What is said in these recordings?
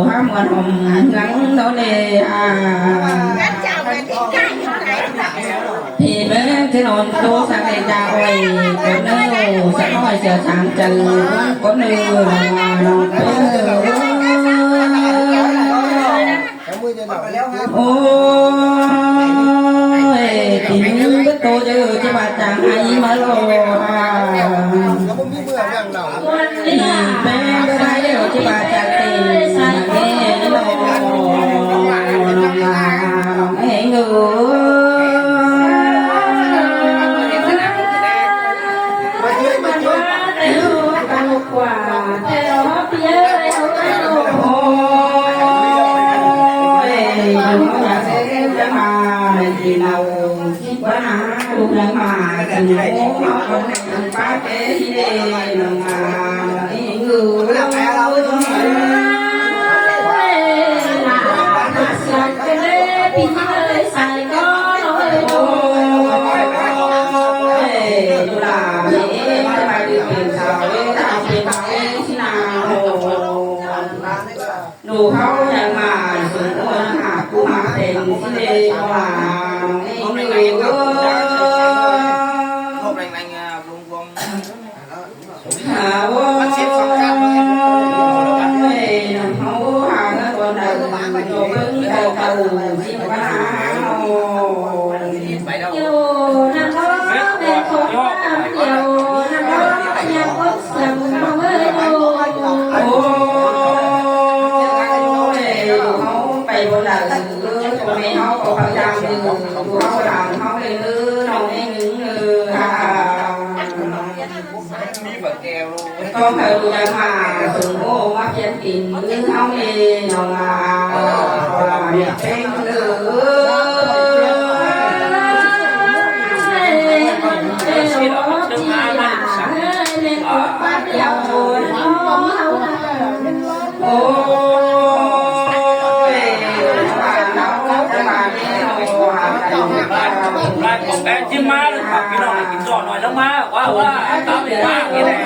ຫ້າມກັນຫອມຫຍັງໂດເລອາ ທີ່ເບິ່ງທີ່ນອນໂຕສັກເດຈາອ້ອຍ ກົນເນີສັກນ້ອຍເສືອສາງຈັນ ກົນເນີນ້ອງເອີຍ ໂອ້ຍ ທີ່ມີເບິດໂຕເດີ ທີ່ວ່າຈາງໃຫ້ມາໂລ ທີ່ແປ້ງໄດ້ເດີ ທີ່ວ່າຈາກເຕັມແມ່ນ້ອງ ນ້ອງເອີຍ ໜູເຮົາຍັງມາສົມຄວນຫາຜູ້ມາແຕ່ງຊິເດວ່ານ້ອງເອີຍ ເອີຍ ຫາໂອ້ຍ ເຮົາຫາເງິນບໍ່ໄດ້ ໂຕເບິ່ງເຈົ້າເກົ່າຊິມາຫາເຮົາ ຢູ່ນຳເຮົາແມ່ນຄົນນຳດຽວ ນຳເຮົາຍັງອົດ ໂອ້ຍ ເຮົາໄປບໍ່ໄດ້ ເອີ ພໍ່ແມ່ເຮົາກໍພະຍາຍາມຢູ່ ເຮົາຫຼານເຮົາເລີຍ ເອີ ນ້ອງເອີຍ ເອີ ອາ ຕ້ອງໃຫ້ຮູ້ຈັກມາສົມໂອມາພຽນຕີນມືເຮົາເອ ນ້ອງອາ ວ່າແມ່ແປ້ງເອີຍ ໂອ້ຍ ແຕ່ຈິມມາ ພີ່ນ້ອງກິນຕໍ່ໜ້ອຍ ລະມາ ວ່າ ວ່າ ຕາມນີ້ແຫຼະ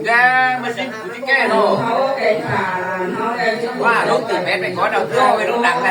ແຕ່ມາຊິ ແກ່ເນາະ ວ່າລົງຕີແປດໄປກ່ອນ ເອົາເພື່ອໄວ້ລົງໜັງນະ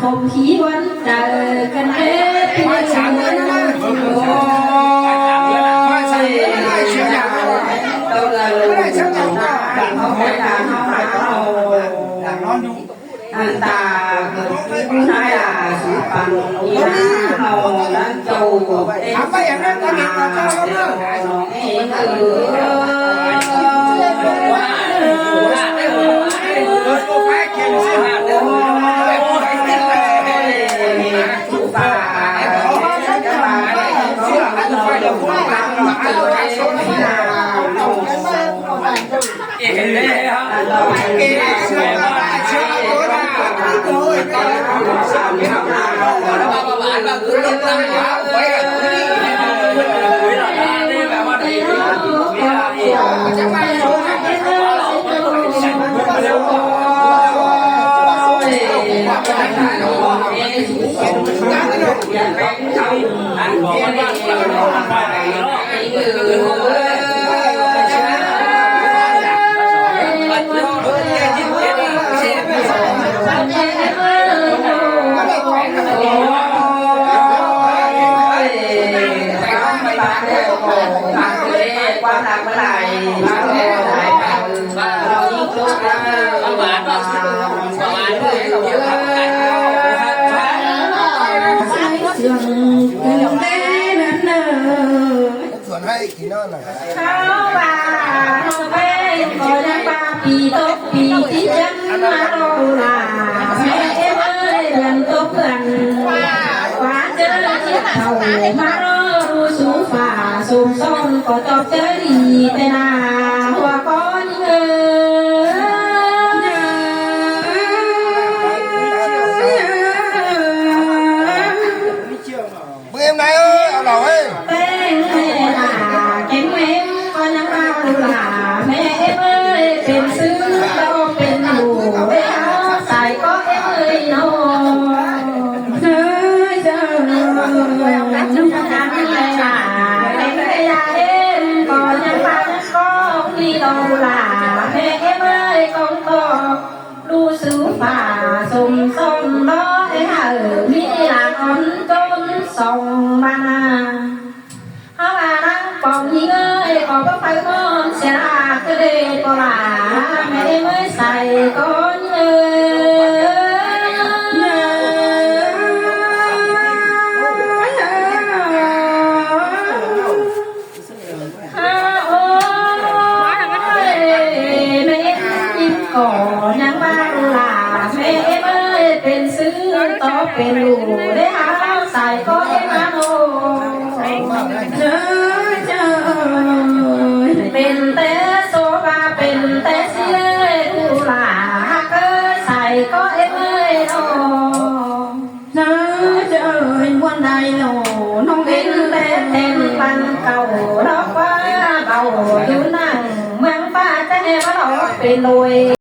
ຄົມພີວັນໃຈກັນເດ້ພີ່ນ້ອງ. ໂອ້ຍ ອັນຕາເກີດຂຶ້ນໃນອາຍຸປັນນີ້ນະ ເຮົານັ້ນເຈົ້າເປັນ ສວນໃຫ້ກິນນອນນະ. ເຮົາວ່າເຮົາໄປກໍຍັງວ່າປີຕົກປີທີ່ເຈັດມາໂລລາ ແມ່ເອີຍເດືອນຕົກເດືອນ ວ່າເຈີຈິດເຂົາມາໂລດູສູ່ຟ້າ ສົມສອນກໍຈອບເຈີດີແຕ່ໜ້າຫົວກ້ອນເອີຍ. ເບິ່ງນາຍເອີຍ ເອົາເຫຼົ້າເອີຍ ແປ້ງແມ່ນາແກງແມງກໍຍັງວ່າລູກຫຼານແມ່ເອີຍ ເປັນຊື່ກໍເປັນລູກໄດ້ເອົາໃສ່ກໍເອີຍເນາະ ເອີຍເຈົ້າ ແມ່ນາແກງແມ່ນາເອັມກໍຍັງວ່າກໍມີກໍລູກຫຼານແມ່ເອີຍກໍກໍ ດູສູ່ຟ້າສົມສົມບໍ່ໃຫ້ເຮົາມີລາກອນຈົນສອງບານາ ເຮົາວ່ານາງປອງຍິງເອີຍ ຂໍບໍ່ໄຟມອນເສຍລາກເດໂປລາ ແມ່ເອີຍໃສ່ກ່ອນເອີຍ. ໂອ້ຍ ແມ່ຍິງກໍຍັງວ່າລູກຫຼານແມ່ເອີຍ ເປັນຊື່ຕໍ່ເປັນລູກໄດ້ເອົາໃສ່ກໍເອັນມາໂນ ເອີຍເຈົ້າ ເປັນແຕ່ໂຊບາ ເປັນແຕ່ເສຍລູກຫຼານ ໄດ້ໂນ ນ້ອງເຫັນແຕ່ແຕ່ນບ້ານເກົ່າ ດອກວ່າເບົາຢູ່ນາງເມືອງຟ້າ ແຕ່ວ່າເຮົາເປັນໂດຍ